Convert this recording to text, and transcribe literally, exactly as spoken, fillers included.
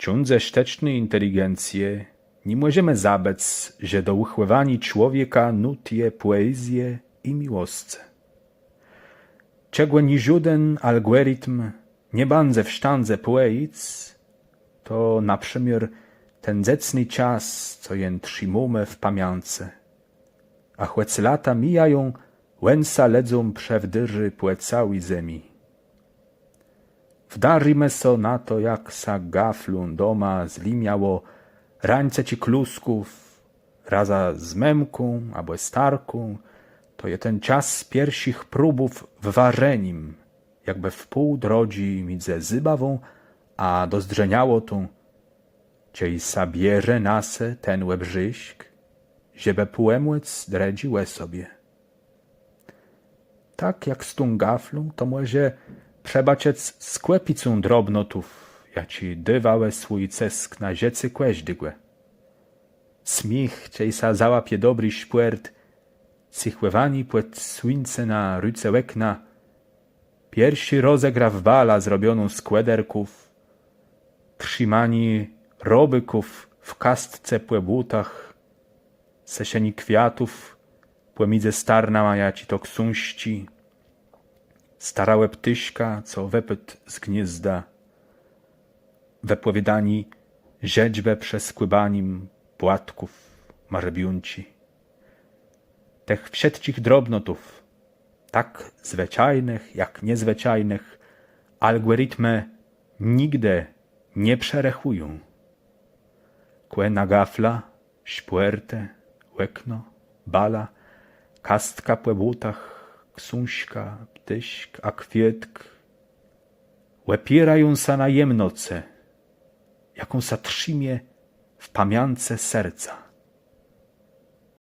ùsądze sztëczny inteligencje ni mòżemë zabëc, że do ùchòwaniô człowieka nót je pòezje i miłoscë. Czegò niżóden algòritm nie bãdze w sztãdze pòjic, to na przëmiôr ten dzecny czas, co jen trzimómë w pamiãcë. A chòc lata mijają, òn sã lëdzóm przëdarzi pò całi zemi. Wdarzimë so na to, jak sã gaflą doma zlimiało rańce czë klósków, razã z mëmką abò starką, to je ten czas pierszich próbów w warzenim, jakbë w pół drodżi midzë zôbawą a dozdrzeniałotą, czej sã bierze na se ten òbrzészk, żebë pòmòc drëdżi òsobie. Tak jak z tą gaflą, to mòże przëbôczëc skòpicą drobnotów, jaczé dôwałë swój cësk na żëcé kòżdégò. Smiéch, czej sã załapie dobri szpòrt, cëchòwanié pòd słuńcem na rutce òkna, pierszi rozegrôw bala zrobioną z kòderków, trzimanié robôków w kastce pò bótach, sëszenié kwiatów pòmidzë starnama jaczis to ksążczi, starégò ptôszka, co wëpôdł z gniôzda, wëpòwiôdanié żëczbë przë skùbanim płatków marbiónczi. Tëch wszëtczich drobnotów, tak zwëczajnëch jak niezwëczajnëch, algòritmë nigdë nie przerechùją. Kò na gafla, szpòrtë, òkno, bala, kastka pò bótach, ksążka, ptôszk a kwiôtk òpiérają sã na jemnoce, jaką sã trzimie w pamiãcë serca.